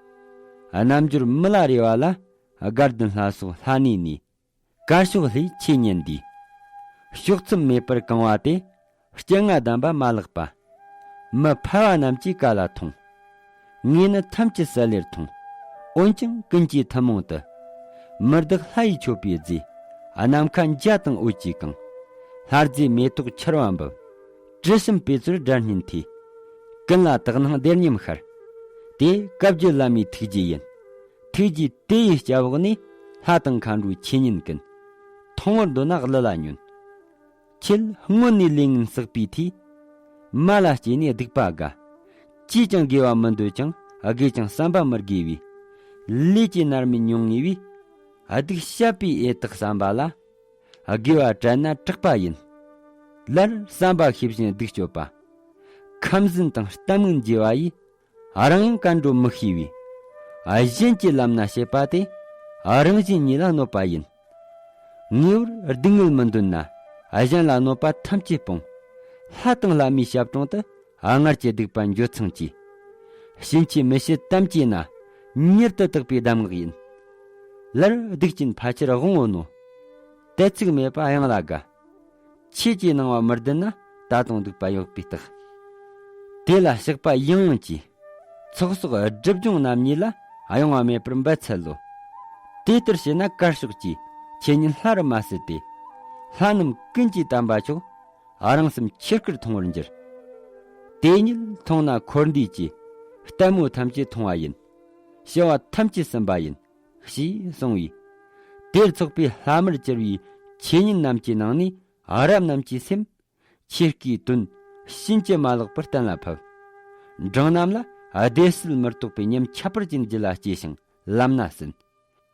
རྣལ་འབྱོར་མི་ལ་རས་པ་ལ། དགའ་ལྡན་ལྷ་སོགས་ལྷ་གནས་ནས། དཀར་ཕྱོགས་ལྷས་ཆོས་ཉན་འདིས། ཕྱོགས་མཚམས་མེད་པར་གང་བ་དེ། སྤྱན་སྔ་གདམས་པ་མ་ལགས་པ། མི་ཕལ་བ་རྣམས་ཀྱིས་ག་ལ་མཐོང་། ངས་ནི་ཐམས་ཅད་གསལ་ལེར་མཐོང་། འོན་ཀྱང་ཀུན་གྱིས་ཐུན་མོང་དུ། མི་བདག་ལྷ་ཡི་མཆོད་པའི་རྫས། ནམ་མཁའ་འཇའ་དང་འོད་ཀྱིས་གང་། ལྷ་རྫས་མེ་ཏོག་ཆར་བ་འབབ། དྲི་ཞིམ་པའི་ཚུལ་སྒྲ་སྙན་ཐོས། ཀུན་ལ་དག་སྣང་བདེ་སྙོམས་ཤར། དེ་བཀའ་བརྒྱུད་བླ་མའི་ཐུགས་རྗེ་ཡིན། ཐུགས་རྗེ་དེ་ཡི་སྐྱབས་འོག་ནས། ལྷ་དང་མཁའ་འགྲོའི་ཆོས་ཉན་ཀུན། མཐོང་བར་འདོད་ན་གླུ་ལ་ཉོན། ཁྱེད་སྔོན་ནས་ལས་ངན་བསགས་པའི་མཐུས། མ་ལ་སྐྱེས་ནས་སྡིག་པ་དགའ། ཅིས་ཀྱང་དགེ་བ་མི་འདོད་ཅིང་། དགེ་ཅིང་བསམ་པ་མི་དགེ་བའི། ལས་ཀྱི་མནར་མེད་མྱོང་ངེས་པས། སྡིག་བཤགས་པའི་ཨེ་དག་བསམ་པ་ལ། དགེ་བ་བྲལ་ན་དྲག་པ་ཡིན། ལར་བསམ་པ་ཤེས་བཞིན་སྡིག་སྤྱོད་པ། ཁམས་ཟིན་དང་གཏམ་ངན་བརྗེ་བ་ཡིས། རང་ཡང་བཀའ་འགྲོ་མི་ཤེས་པས། གཞན་གྱི་ལམ་ན་བྱེད་པ་དེ། རང་གཞན་གཉིས་ལ་གནོད་པ་ཡིན། ངེས་པར་སྡུག་བསྔལ་མི་འདོད་ན། གཞན་ལ་གནོད་པ་ཐམས་ཅད་སྤོང་། ལྷ་དང་བླ་མའི་ཞབས་དྲུང་དུ། སྔར་གྱི་སྡིག་པ་འགྱོད་ཚངས་ཀྱིས། ཕྱིན་ཆད་མི་བྱེད་དམ་བཅས་ན། མྱུར་དུ་དག་པའི་གདམས་ངག་ཡིན། ལར་སྡིག་ཅན་ཕལ་ཆེར་དབང་བོ་ནོ། དད་ཚིག་མེད་པ་གཡང་ལ་དགའ། ཆོས་ཀྱི་སྣང་བ་མི་ལྡན་ན། ད་དུང་སྡིག་པ་ཡོད་པའི་རྟགས། དེ་ལ་བཤགས་པ་ཡང་ཡང་གྱིས། ཚོགས་གསོག་སྒྲིབ་སྦྱོང་རྣམ་གཉིས་ལ། གཡེང་བ་མེད་པར་འབད་འཚལ་ལོ། དེ་ལྟར་བྱས་ན་དཀར་ཕྱོགས་ཀྱི། ཆོས་ཉིད་ལྷ་རུ་མ་ཟད་དེ། ལྷ་རྣམས་ཀུན་གྱི་དམ་པ་མཆོག། རང་སེམས་ཆོས་སྐུར་མཐོང་བར་འགྱུར། དེ་ཉིད་མཐོང་ན་འཁོར་འདས་ཀྱི། ལྟད་མོ་ཐམས་ཅད་མཐོང་བ་ཡིན། ཞི་བ་ཐམས་ཅད་ཟིན་པ་ཡིན། ཞེས་གསུངས་པས། དེར་ཚོགས་པའི་ལྷ་མར་གྱུར་པའི་ཆོས་ཉིད་རྣམས་ཀྱི་ནང་ནས་རབ་རྣམས་ཀྱི་སེམས། ཆོས་སྐུའི་དོན་ཕྱིན་ཅི་མ་ལོག་པར་གཏན་ལ་ཕབ། འབྲིང་རྣམས་ལ་བདེ་སྲིད་མི་རྟོག་པའི་ཉམས་ཁྱད་པར་ཅན་རྒྱུད་ལ་སྐྱེས་ཤིང་ལམ་སྣ་ཟིན།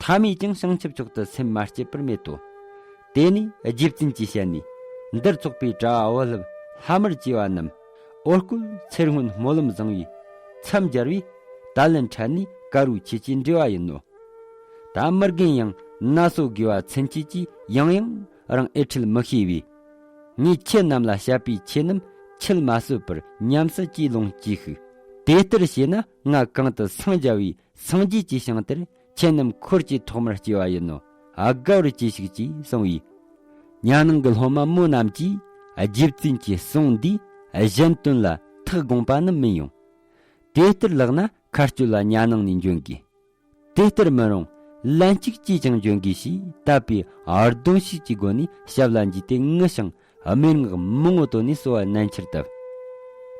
ཐ་མས་ཀྱང་བྱང་ཆུབ་མཆོག་ཏུ་སེམས་མ་བསྐྱེད་པར་མེད་དོ། དེ་ནས་རྗེ་བཙུན་གྱི་ཞལ་ནས། འདིར་ཚོགས་པའི་གྲྭ་བ་བུ་སློབ་ལྷ་མར་གྱུར་པ་རྣམས། འོ་སྐོལ་ཚེ་སྔོན་སྨོན་ལམ་བཟང་བའི་མཚམས་སྦྱར་བས། ད་ལན་འཕྲད་ནས་དཀར་པོའི་ཆོས་ཀྱི་འབྲེལ་བ་ཡིན་ནོ། ད་མི་རྒན་ཡང་ན་སོ་དགེ་བ་ཚུན་ཆད་ཀྱིས་ཡང་ཡང་རང་ཨེ་ཁྲེལ་མི་ཤེས་པས། ངས་ཁྱེད་རྣམས་ལ་བཤད་པའི་ཆོས་རྣམས་ཁྱེད་མ་བཟོད་པར་ཉམས་སུ་ཅིས་ལོངས་ཅིས་ཤིག། དེ་ལྟར་བྱས་ན་ང་གང་དུ་སངས་རྒྱ་བའི་སངས་རྒྱས་ཀྱི་ཞིང་དེར་ཁྱེད་རྣམས་འཁོར་གྱི་ཐོག་མར་སྐྱེ་བ་ཡིན་ནོ། ཨ་དགའ་བར་གྱིས་ཤིག་ཅེས་གསུངས་པས། ཉ་ནང་གི་སློབ་མ་མོ་རྣམས་ཀྱིས་རྗེ་བཙུན་གྱི་གསུང་འདིས་གཞན་དོན་ལ་ཐག་དགོངས་པ་ནི་མིན་ཡང་། དེ་ལྟར་ལགས་ན་མཁའ་སྤྱོད་ལ་ཉ་ནང་ནས་འབྱོན་དགོས། དེ་ལྟར་མི་རུང་། ལན་གཅིག་ཅིས་ཀྱང་འབྱོན་དགོས་ཞེས་དད་པའི་གདུང་ཤུགས་ཀྱི་སྒོ་ནས་ཞབས་ལ་འཇུས་ཏེ་ངུ་ཞིང་སྨྲེ་སྔགས་མང་པོ་བཏོན་ནས་གསོལ་བ་ནན་ཆེར་བཏབ།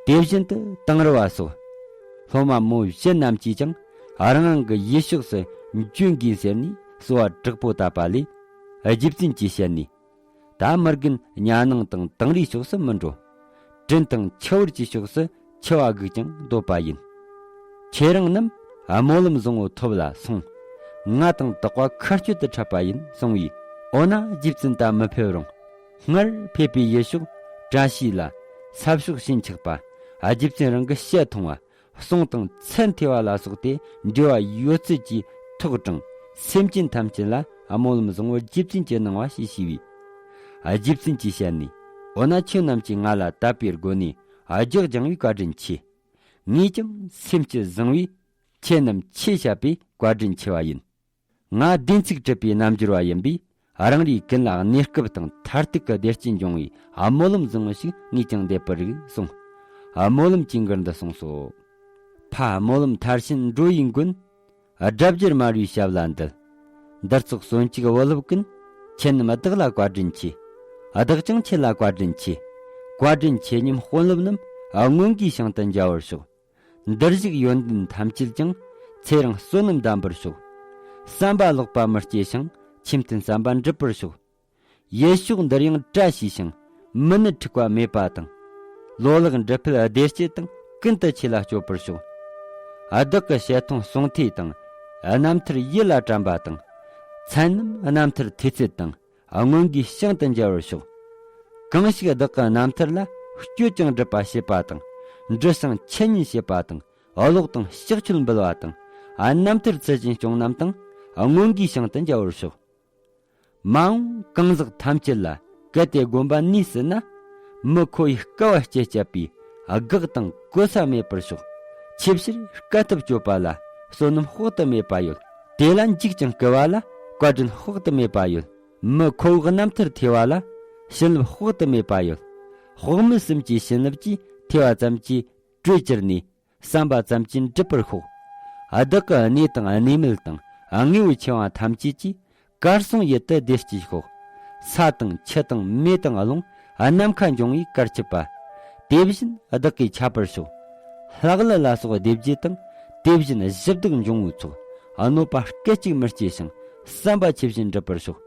དེ་བཞིན་དུ་དིང་རི་བ་སོགས་སློབ་མ་མོ་བཞི་རྣམས་ཀྱིས་ཀྱང་རང་རང་གི་ཡུལ་ཕྱོགས་སུ་འབྱོན་དགོས་ཟེར་ནས་གསོལ་བ་དྲག་པོ་བཏབ་པ་ལས། རྗེ་བཙུན་གྱི་ཞལ་ནས། ད་མི་རྒན་ཉ་ནང་དང་དིང་རིའི་ཕྱོགས་སུ་མི་འགྲོ། དྲིན་དང་ཆུ་བུར་གྱི་ཕྱོགས་སུ་འཆི་བ་སྒུག་ཀྱང་འདོད་པ་ཡིན། ཁྱེད་རང་རྣམས་ སྨོན་ལམ་བཟང་བོ་ཐོབ་ལ་སོང་། ང་དང་དག་པ་ཁ་གཅོད་དུ་འཕྲད་པ་ཡིན་གསུང་བས། འོ་ན་རྗེ་བཙུན་ད་མི་ཕེབས་རུང་། སྔར་ཕེབས་པའི་ཡུལ་ཕྱོགས་བཀྲ་ཤིས་ལ་ས་ཕྱོགས་ཞེན་ཆགས་པ། རྗེ་བཙུན་རང་གི་ཞལ་མཐོང་བ། གསུང་དང་མཚན་ཐོས་པ་ལ་སོགས་ཏེ་འབྲེལ་བ་ཡོད་ཚད་ཀྱིས་ཐོག་དྲངས། སེམས་ཅན་ཐམས་ཅད་ལ་སྨོན་ལམ་བཟང་བོ་རྗེ་བཙུན་གྱིས་གནང་བ་ཞེས་ཞུས་པས། རྗེ་བཙུན་གྱི་ཞལ་ནས། འོ་ན་ཁྱེད་རྣམས་ཀྱིས་ང་ལ་དད་པའི་སྒོ་ནས་ལྗགས་བགྱང་བའི་བཀའ་དྲིན་ཆེ། ངས་ཀྱང་སེམས་ཀྱི་བཟང་བས་ཁྱེད་རྣམས་ཆོས་བཤད་པའི་བཀའ་དྲིན་ཆེ་བ་ཡིན། ང་བདེན་ཚིག་གྲུབ་པའི་རྣལ་འབྱོར་བ་ཡིན་པས། རང་རེའི་ཀུན་ལ་གནས་སྐབས་དང་མཐར་ཐུག་གི་བདེ་སྐྱིད་འབྱུང་བའི་སྨོན་ལམ་བཟང་བོ་ཞིག་ངས་ཀྱང་འདེབས་པར་རིགས་གསུངས། སྨོན་ལམ་གྱི་མགུར་འདི་གསུངས་སོ། ཕ་སྨོན་ལམ་མཐར་ཕྱིན་འགྲོ་ཡི་མགོན། སྒྲ་བསྒྱུར་མར་པའི་ཞབས་ལ་འདུད། འདིར་ཚོགས་གསོན་ཅིག་བུ་སློབ་ཀུན། ཁྱེད་རྣམས་བདག་ལ་བཀའ་དྲིན་ཆེ། བདག་ཀྱང་ཁྱེད་ལ་བཀའ་དྲིན་ཆེ། བཀའ་དྲིན་ཆེ་མཉམ་དཔོན་སློབ་རྣམས། མངོན་དགའི་ཞིང་དུ་མཇལ་བར་ཤོག། འདིར་བཞུགས་ཡོན་ཏན་ཐམས་ཅད་ཀྱང་། ཚེ་རིང་བསོད་ནམས་ལྡན་པར་ཤོག། བསམ་པ་ལོག་པ་མི་སྐྱེ་ཞིང་། ཆོས་མཐུན་བསམ་པ་འགྲུབ་པར་ཤོག། ཡུལ་ཕྱོགས་འདིར་ཡང་བཀྲ་ཤིས་ཤིང་། མི་ནད་འཁྲུག་པ་མེད་པ་དང་། ལོ་ལེགས་འབྲུ་འཕེལ་བདེ་སྐྱིད་དང་། ཀུན་ཏུ་ཆོས་ལ་སྤྱོད་པར་ཤོག། བདག་གི་བཤད་མཐོང་གསུང་ཐོས་དང་། རྣམ་ཐར་ཡིད་ལ་དྲན་པ་དང་། མཚན་རྣམས་རྣམ་ཐར་ཐོས་ཚད་དང་། སྔོན་གྱི་ཞིང་དུ་མཇལ་བར་ཤོག། གང་ཞིག་བདག་གི་རྣམ་ཐར་ལ། སྤྱོད་ཅིང་སྒྲུབ་པ་བྱེད་པ་དང་། འབྲི་ཞིང་འཆད་ཉན་བྱེད་པ་དང་། ཀློག་དང་ཕྱག་མཆོད་འབུལ་བ་དང་། རྣམ་ཐར་ཚུལ་བཞིན་སྐྱོང་རྣམས་དང་། སྔོན་གྱི་ཞིང་དུ་མཇལ་བར་ཤོག། མ་འོངས་གང་ཟག་ཐམས་ཅད་ལ། གལ་ཏེ་དགོན་པ་གནས་སྲིད་ན། མི་ཁོ་ཡི་དཀའ་བ་སྤྱད་སྤྱད་པའི། དགག་དང་གོ་ས་མེད་པར་ཤོག། ཆེ་ཕྱིར་དཀའ་ཐུབ་སྤྱོད་པ་ལ། བསོད་ནམས་དཔག་ཏུ་མེད་པ་ཡོད། དེ་ལ་འཇིགས་ཅིང་བསྐུལ་བ་ལ། བཀའ་དྲིན་དཔག་ཏུ་མེད་པ་ཡོད། མི་ཁོ་བོའི་རྣམ་ཐར་ཐོས་པ་ལ། བྱིན་རླབས་དཔག་ཏུ་མེད་པ་ཡོད། དཔག་མེད་གསུམ་གྱི་བྱིན་རླབས་ཀྱིས། ཐོས་པ་ཙམ་གྱིས་གྲོལ་གྱུར་ནས། བསམ་པ་ཙམ་གྱིས་འགྲུབ་པར་ཤོག། བདག་གི་གནས་དང་གནས་མལ་དང་། དངོས་པོ་ཆེ་བ་ཐམས་ཅད་ཀྱིས། གར་སོང་ཡུལ་དུ་བདེ་སྐྱིད་ཤོག། ས་དང་ཆུ་དང་མེ་དང་རླུང་། ནམ་མཁའ་འབྱུང་བའི་གར་ཆུབ་པ། དེ་བཞིན་བདག་གིས་ཁྱབ་པར་ཤོག། ལྷག་ལུས་ལ་སོགས་སྡེ་བརྒྱད་དང་། དེ་བཞིན་གཞི་བདག་འབྱུང་པོའི་ཚོགས། གནོད་པ་སྐད་ཅིག་མི་སྐྱེ་ཞིང་། བསམ་པ་ཆེ་བཞིན་འགྲུབ་པར་ཤོག།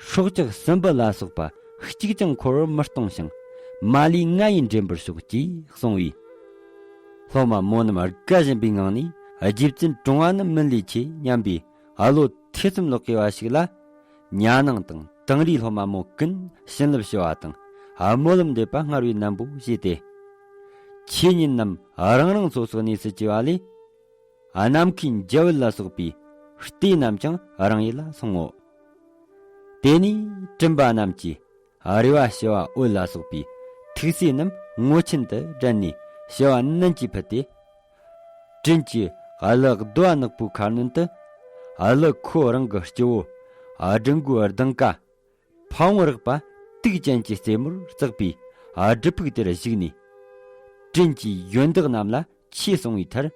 སྲོག་ཆགས་སྲིན་བུ་ལ་སོགས་པ། གཅིག་ཀྱང་འཁོར་བར་མི་གཏོང་ཞིང་། མ་ལུས་ང་ཡིས་འདྲེན་པར་ཤོག། ཅེས་གསུངས་པས། སློབ་མ་མོ་རྣམས་དགའ་བཞིན་པའི་ངང་ནས། རྗེ་བཙུན་དྲུང་པ་ནི་མིན་ལས་ཆེ་སྙམ་པའི། བློ་ཐེ་ཚོམ་ལོག་གེ་བ་ཞིག་ལ། ཉ་ནང་དང་དིང་རིའི་སློབ་མ་མོ་ཀུན་བྱིན་རླབས་ཞུ་བ་དང་། སྨོན་ལམ་འདེབས་པ་སྔར་བས་ནན་པོ་བྱས་ཏེ། ཆོས་ཉིད་རྣམས་རང་རང་སོ་སོའི་གནས་སུ་གྱེས་པ་ལས། ནམ་མཁའི་འཇའ་འོད་ལ་སོགས་པའི་ལྟས་རྣམས་ཀྱང་རང་ཡུལ་ལ་སོང་ངོ་། དེ་ནས་སྤྲིན་པ་རྣམས་ཀྱིས་རེ་བ་ཞུ་བ་འོད་ལ་སོགས་པའི་ཐུགས་སྲས་རྣམས་ངོ་ཆེན་དུ་བསྒྲལ་ནས་ཞུ་བ་ནན་གྱིས་ཕུལ་ཏེ། སྤྲིན་གྱི་གླུ་བརྡོལ་བ་ནག་པོའི་ཁ་གནོན་དུ། གླུ་ཁོ་རང་གི་སྤྱི་བོ་སྦྲང་བུའི་གདིང་ཀ། ཕ་བོང་རེག་པ་དུག་ཅན་གྱི་རྩེ་མོར་བརྩེགས་པའི་སྒྲུབ་ཕུག་དེར་བཞུགས་ནས། སྤྲིན་གྱི་ཡོན་བདག་རྣམས་ལ་ཆོས་གསུང་བའི་མཐར།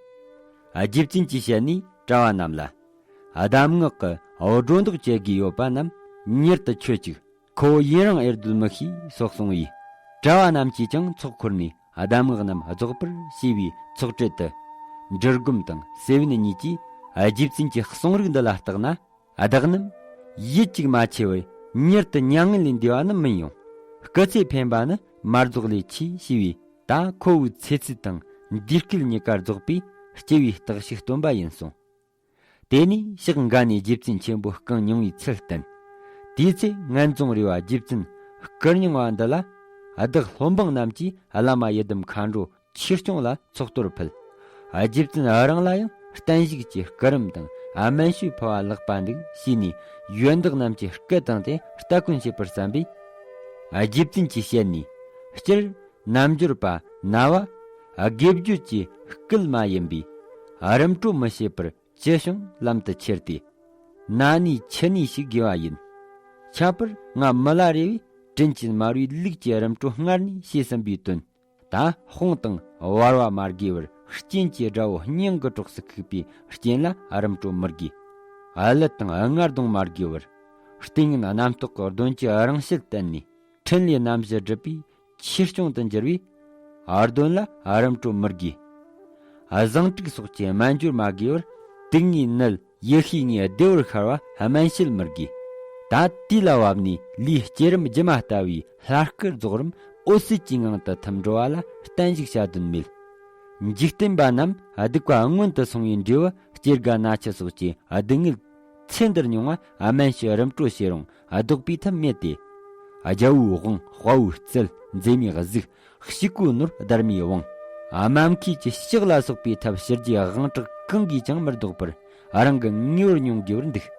རྗེ་བཙུན་གྱི་ཞལ་ནས་གྲྭ་བ་རྣམས་ལ། གདམས་ངག་གི་སྒྲོ་འདོགས་བཅད་དགོས་ཡོད་པ་རྣམས་མྱུར་དུ་ཆོད་ཅིག། ཁོ་བོ་ཡུན་རིང་ཨེ་སྡོད་མི་ཤེས་སོགས་གསུངས་པས། གྲྭ་བ་རྣམས་ཀྱིས་ཀྱང་ཚོགས་འཁོར་ནས་གདམས་ངག་རྣམས་རྫོགས་པར་ཞུས་པའི་ཚོགས་གྲལ་དུ། འབྲི་སྒོམ་དང་སེ་བན་གཉིས་ཀྱིས་རྗེ་བཙུན་གྱི་གསུང་རིགས་འདི་ལ་བརྟགས་ན། བདག་རྣམས་ཡིད་གཅིག་མ་ཆེས་པར་མྱུར་དུ་མྱ་ངན་ལས་འདས་པ་ནི་མིན་ཡང་། སྐུ་ཚེ་འཕེན་པ་ནི་མ་རྫོགས་ལས་ཆེ་ཞེས་པས། ད་ཁོ་བོའི་ཚེ་ཚད་དང་འདས་སྐུལ་གཉིས་ཀ་རྫོགས་པའི་སྐྱེ་བའི་རྟགས་ཤིག་སྟོན་པ་ཡིན་གསུངས། དེ་ནས་ཕྱག་འགའ་ནས་རྗེ་བཙུན་ཆེན་པོ་རྐང་མྱོང་བའི་ཚུལ་བསྟན། དེའི་ཚེ་ངན་རྫོང་རས་པ་རྗེ་བཙུན་སྐུ་མྱོང་བ་འདི་ལ། བདག་སློབ་འབངས་རྣམས་ཀྱིས་བླ་མ་ཡི་དམ་མཁའ་འགྲོ་ཆོས་སྐྱོང་ལ་ཚོགས་གཏོར་ཕུལ། རྗེ་བཙུན་རང་ལ་ཡང་བརྟན་བཞུགས་ཀྱི་སྐུ་རིམ་དང་སྨན་ཞུ་ཕུལ་བ་ལེགས་པ་འདུག་ཞུས་ནས། ཡོན་བདག་རྣམས་ཀྱིས་སྐུ་བཏང་སྟེ་སྟ་གོན་བྱེད་པར་བསམ་པས། རྗེ་བཙུན་གྱི་ཞལ་ནས། སྤྱིར་རྣལ་འབྱོར་པ་རྣ་བ་དགེ་སྦྱོར་གྱི་སྐུལ་མ་ཡིན་པས། རིམ་གྲོ་མི་བྱེད་པར་ཅི་བྱུང་ལམ་དུ་ཁྱེར་ཏེ། ན་ནས་འཆི་ནས་ཤིག་དགོས་པ་ཡིན། ཁྱད་པར་ང་མི་ལ་རས་པས་དྲིན་ཅན་མར་པའི་ལུགས་ཀྱི་རིམ་གྲོ་སྔར་ནས་བྱས་ཟིན་པའི་དོན། ད་དཔུང་དང་བར་བ་མ་དགོས་པར་སྤྱན་གྱི་དགྲ་བོ་སྙིང་གི་གྲོགས་སུ་ཁུག་པའི་རྐྱེན་ལ་རིམ་གྲོ་མི་དགོས། གླུ་དང་རྔ་རྡུང་མ་དགོས་པར། ལྟས་ངན་རྣམ་རྟོག་གི་གདོན་གྱི་རང་བཞིན་བསྟན་ནས། ཕྲིན་ལས་རྣམ་བཞི་སྒྲུབ་པའི་ཆོས་སྐྱོང་དུ་འགྱུར་བས། གདོན་ལ་རིམ་གྲོ་མི་དགོས། བཟང་དྲུག་སོགས་ཀྱི་སྨན་སྦྱོར་མ་དགོས་པར། དུག་ལྔའི་ནད་ཡིད་ཤེས་ལྔའི་བདེ་བར་ཤར་བ་སྨན་དཔྱད་མི་དགོས། ད་དུས་ལ་བབ་ནས་ལུས་བསྐྱེད་རིམ་སྒྱུ་མ་ལྟ་བུའི་ལྷ་སྐུ་རྫོགས་རིམ་འོད་གསལ་གྱི་ངང་དུ་ཐིམ་འགྲོ་བ་ལ་བརྟན་བཞུགས་བྱ་དོན་མེད། འཇིག་རྟེན་པ་རྣམས་སྡིག་པ་སྔོན་དུ་སོང་བའི་འབྲས་བུ་སྐྱེ་རྒ་ན་འཆི་སོགས་ཀྱི་སྡུག་བསྔལ་ཚེ་འདིར་མྱོང་བ་དམན་ཞིང་རིམ་གྲོ་བྱེད་རུང་ལྡོག་པའི་ཐབས་མེད་དེ། རྒྱལ་པོའི་དབང་། དཔའ་བོའི་རྩལ། མཛེས་མའི་གཟུགས། ཕྱུག་པོའི་ནོར། སྡར་མའི་དབང་། དམའ་མཁས་ཀྱི་ཕྱག་ལ་སོགས་པའི་ཐབས་ཕྱི་རྒྱལ་དབང་དྲག་གང་གིས་ཀྱང་མི་ལྡོག་པར་རང་གི་ངེས་པར་མྱོང་དགོས་པར་འདུག།